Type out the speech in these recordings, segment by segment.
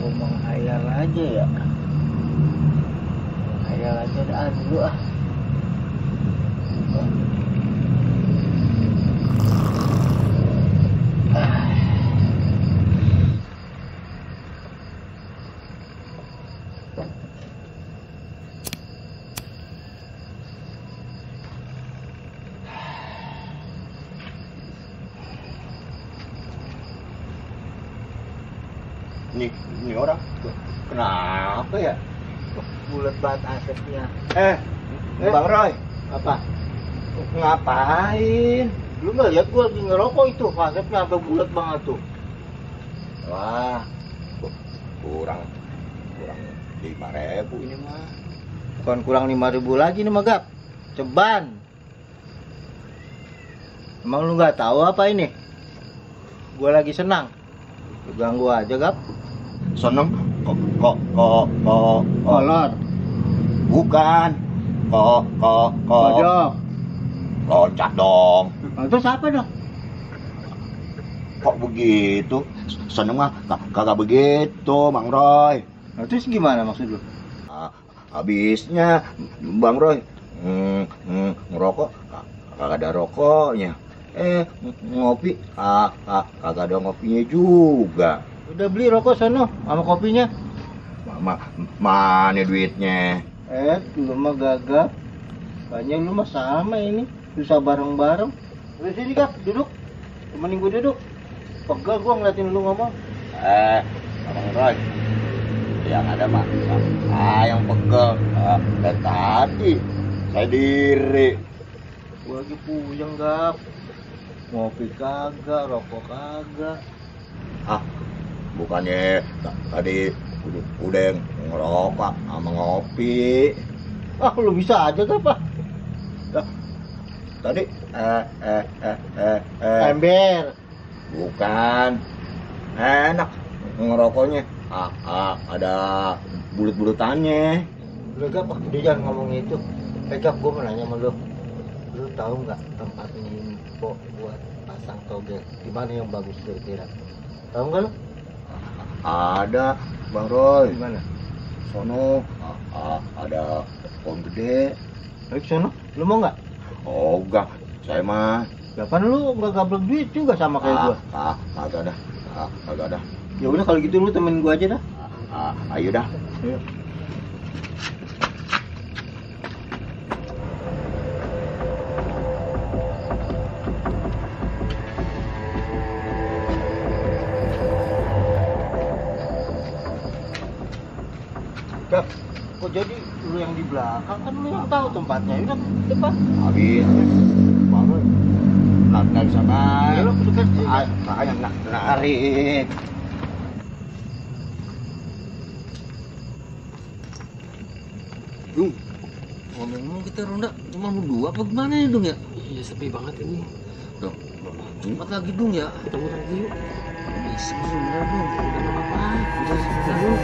Gue menghayal aja ya. Menghayal aja dah dulu ah. Ini orang kenapa ya? Bulat banget asapnya. Bang Roy, Apa? ngapain? Lu nggak lihat gua lagi ngerokok itu, asapnya sampai bulat banget tuh. Wah, kurang 5.000 ini mah. Bukan kurang 5.000 lagi nih Magap. Ceban. Emang lu nggak tahu apa ini? Gua lagi senang. Lu ganggu aja, Gap. Seneng kok Kolor. bukan kok Pojok. loncat dong. Nah, terus apa dong? Kok begitu? Seneng mah kagak begitu, Bang Roy. Nah, terus gimana maksud lu? Habisnya Bang Roy ngerokok kagak ada rokoknya. Ngopi kagak ada ngopinya juga. Udah beli rokok sono sama kopinya. Mana duitnya? Lu mah gagap. Banyak lu mah sama ini. Susah bareng-bareng. Udah sini, Gap, duduk. Temenin gue duduk. Pegel gua ngeliatin lu ngomong. Bang Roy, yang ada mah yang pegel. Dan tadi saya diri. Gua lagi puyeng, Gap. Ngopi kagak, rokok kagak. Bukannya tadi udah ngerokok sama ngopi. Lu bisa aja, Gap, ah. Tadi Ember. bukan enak ngerokoknya. Ada bulut-bulutannya. Udah, Gap, dia jangan ngomong itu. Gap, gua mau nanya sama lu. Lu tahu nggak tempat info buat pasang togel? Di mana yang bagus kira-kira? Tahu nggak lu? Ada Bang Roy. Di mana? Sono ada pohon gede. Ayo ke sono. Lu mau nggak? Oh enggak, saya mah Ya kan lu nggak gablek duit juga sama kayak gua. kagak ada. Ya udah kalau gitu lu temenin gua aja dah. Ayo dah. Ayo. Gap, kok jadi lu yang di belakang? Kan lu yang tahu tempatnya. Udah depan. Habis Bang Roy nggak bisa Ya main. lu dekat sih. Makanya narik. Dung, ngomong-ngomong kita ronda cuma berdua apa gimana ya Dung ya? Iya sepi banget ini. Dong, cepat lagi Dung ya. Kita muter lagi yuk. Bisa sebenarnya Dung, udah nggak apa-apa. Udah sebentar dulu.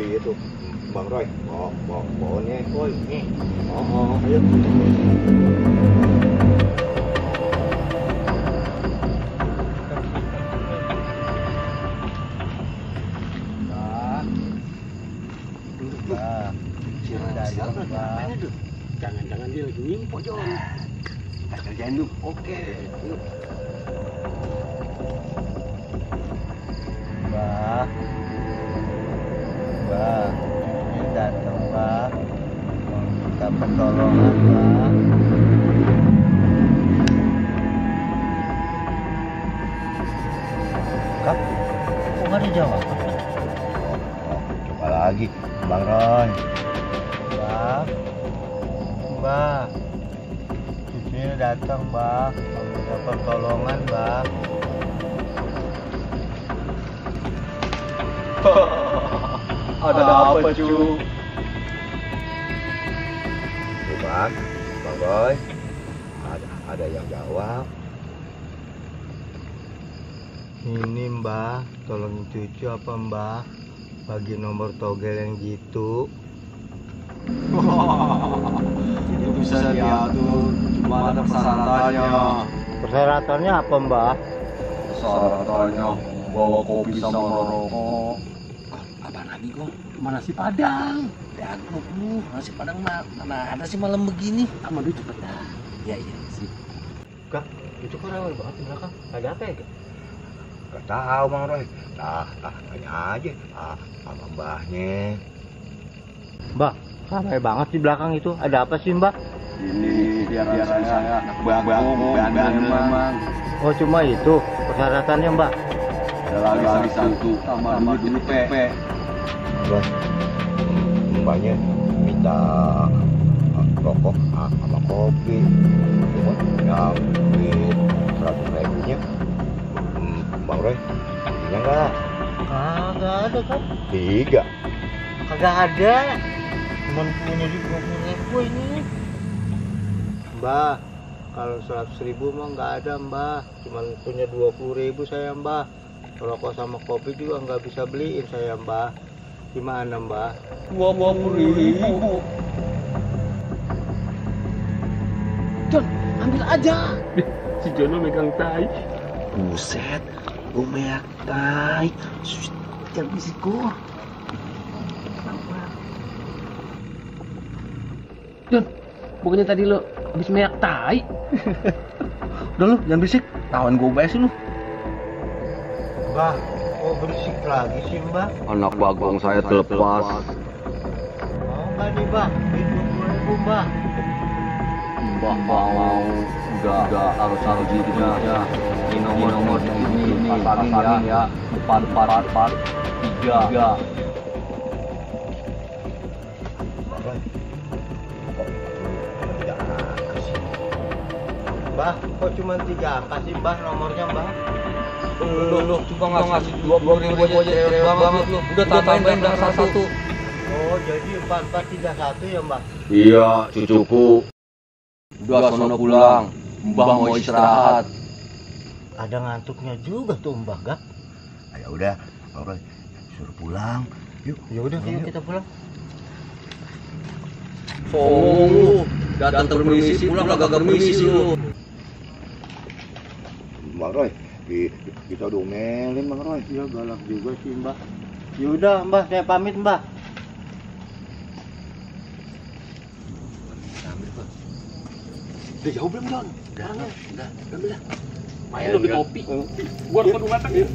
Itu Bang Roy, pohonnya. Woi, nih. Ayo. Jangan-jangan dia lagi ngimpo Jon. Kita kerjain dulu. Oke. Yuk. Mbak, ini datang Mbak, mau minta pertolongan Mbak. Kak, kok nggak dijawab? Coba lagi, Bang Roy. Mbak, cucunya datang Mbak, mau minta pertolongan Mbak. Ada apa cu? Bang Roy, ada yang jawab. Ini Mbak, tolong cucu apa Mbak? Bagi nomor togel yang gitu. Itu bisa diatur, cuma ada persyaratannya. Persyaratannya apa, Mbah? Persyaratannya bawa kopi sama rokok. Apa lagi kok? Mana nasi padang? Dago lu, nasi padang mana ada sih malam begini? Sama duit cepet dah. Iya sih. Kak, itu kan rewel banget di belakang. Ada apa ya, Kak? Gak tahu Mang Roy. Tanya aja sama mbahnya. Mbak, ramai banget di belakang itu. Ada apa sih, Mbak? Ini biasanya anak bangkong memang. Oh, cuma itu persyaratannya, Mbak. Ada lagi satu sama duit PP. Terus mbaknya minta rokok sama kopi. Cuma yang duit 100.000-nya Bang Roy, punya nggak? Kagak ada, Kak. 3. Kagak ada. Cuman punya di 20.000 ini. Mbah, kalau 100.000 mah nggak ada, Mbah. Cuman punya 20.000 saya, Mbah. Rokok sama kopi juga nggak bisa beliin saya, Mbah. Gimana, Mbah? 20.000. John, ambil aja. Si Jono megang tai. Buset, gue meyak tai. Jangan bisik gue. John, bukannya tadi lo habis meyak tai? Udah lu, jangan bisik. Tawan gue UBS lu. Mbah, kok berisik lagi sih, Mbah? Anak bagong saya terlepas. Mau nggak nih, Mbah? Duit 20.000, Mbah. Mbah mau udah harus gitu ya. Ini nomor ini pasangin ya. Depan 3. Mbah, kok cuma 3 angka sih, Mbah, nomornya, Mbah? Lu cuma ngasih 20.000 aja cerewet banget lu. Udah tambahin dah satu. Oh, jadi 4431 ya, Mbah? Iya, cucuku. Udah sono pulang. Mbah mau istirahat. Ada ngantuknya juga tuh, Mbah, Gak? Ya udah, Bang Roy, suruh pulang. Yuk. Ya udah, ayo kita pulang. Songong lu. Datang permisi pulang kagak permisi lu. Bang Roy, kita udah omelin Bang Roy. Ya galak juga sih, Mbah. Ya udah, Mbah, saya pamit, Mbah. Udah jauh belum, John? Udah. Main lu beli kopi. Gua udah matang ya.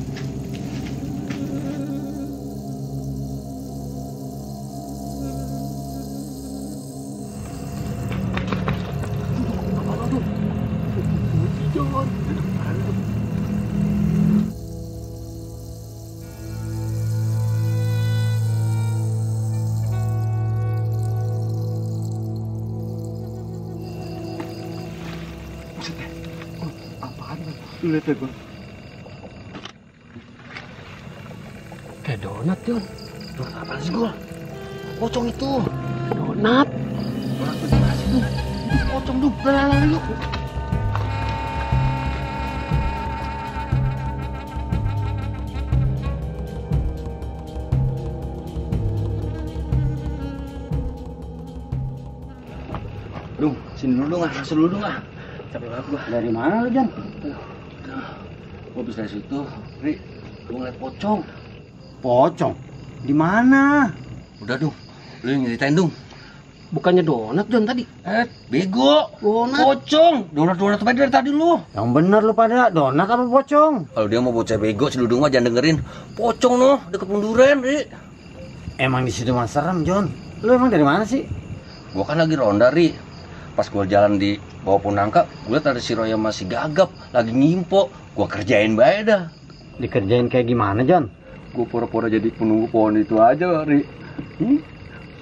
Lihat ya, Bang. Kayak donat, John. Donat apa sih, Gol? Pocong itu. Donat. Donat itu masih tuh. Pocong tuh. Lala yuk. Sini dulu dong, Capek banget gua. Dari mana lu, Jan? Gua habis dari situ, Ri, gua ngeliat pocong. Pocong? Di mana? Udah dong, lu yang nyeritain dong. Bukannya donat, John, tadi? Bego. Donat. Pocong. Donat apa dari tadi lu? Yang bener lu pada, donat apa pocong? Kalau dia mau bocah bego, celudung mah jangan dengerin. Pocong noh, deket munduran, Ri. Emang di situ mah serem, John. Lu emang dari mana sih? Gua kan lagi ronda, Ri. Pas gua jalan di bawah Punangka, gua liat ada si Roy yang masih gagap, lagi ngimpo. Gua kerjain bae dah. Dikerjain kayak gimana, John? Gua pura-pura jadi penunggu pohon itu aja, Ri.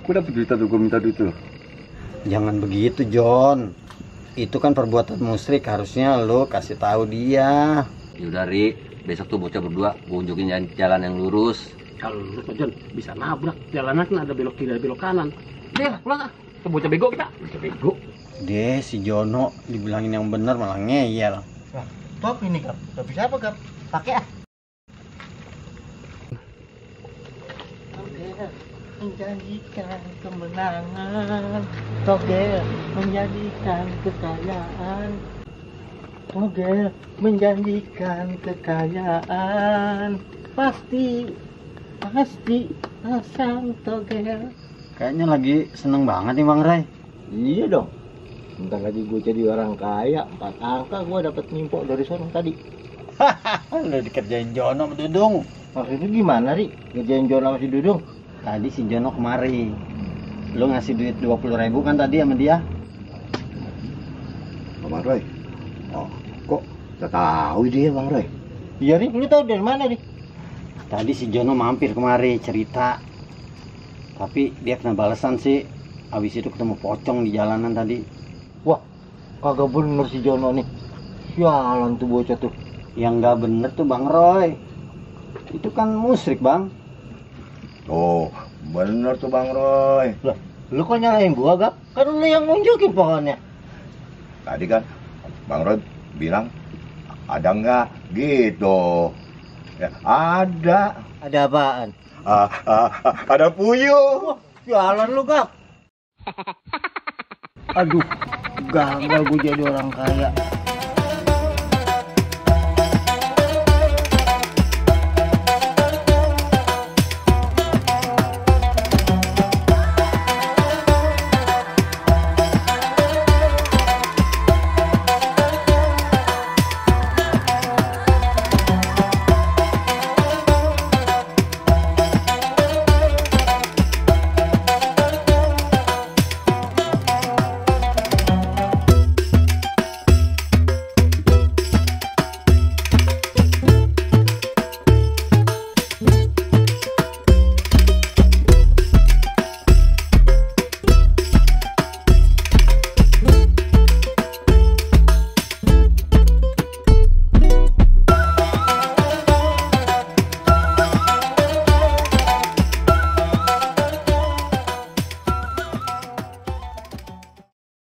Gua dapet duit tuh, gua minta duit tuh. Jangan begitu, John. Itu kan perbuatan musyrik, harusnya lo kasih tahu dia. Yaudah, Ri, besok tuh bocah berdua gua unjukin jalan yang lurus. Kalau lu John bisa nabrak, jalanan kan ada belok kiri, ada belok kanan. Udah, pulang ah. Kita bocah bego kita. Bocah bego. Deh, si Jono dibilangin yang bener malah ngeyel. Nah, top ini, Gap. Tapi siapa, Gap? Pakai ah. Menjanjikan kemenangan, Togel menjadikan kekayaan. Togel menjanjikan kekayaan. Pasti pasang togel. Kayaknya lagi seneng banget nih Bang Ray. Iya dong. Bentar lagi gue jadi orang kaya. 4 angka gue dapat nimpok dari sono tadi. Lu dikerjain Jono sama Dudung. Maksudnya gimana, Ri? Ngerjain Jono sama si Dudung? Tadi si Jono kemari. Lu ngasih duit 20.000 kan tadi sama dia? Bang Roy. Oh, kok tak tahu dia Bang Roy? Iya, Ri. Lu tahu dari mana, Ri? Tadi si Jono mampir kemari cerita. Tapi dia kena balasan sih. Habis itu ketemu pocong di jalanan tadi. Wah, kagak bener si Jono nih. Sialan tuh bocah tuh. Yang nggak bener tuh Bang Roy. Itu kan musyrik Bang. Oh, bener tuh Bang Roy. Lah, lu kok nyalain gua, Gap? Kan lu yang nunjukin pohonnya. Tadi kan Bang Roy bilang ada nggak gitu. Ya, ada. Ada apaan? Ada puyuh. Wah, sialan lu, Gap. Aduh, gagal gua jadi orang kaya.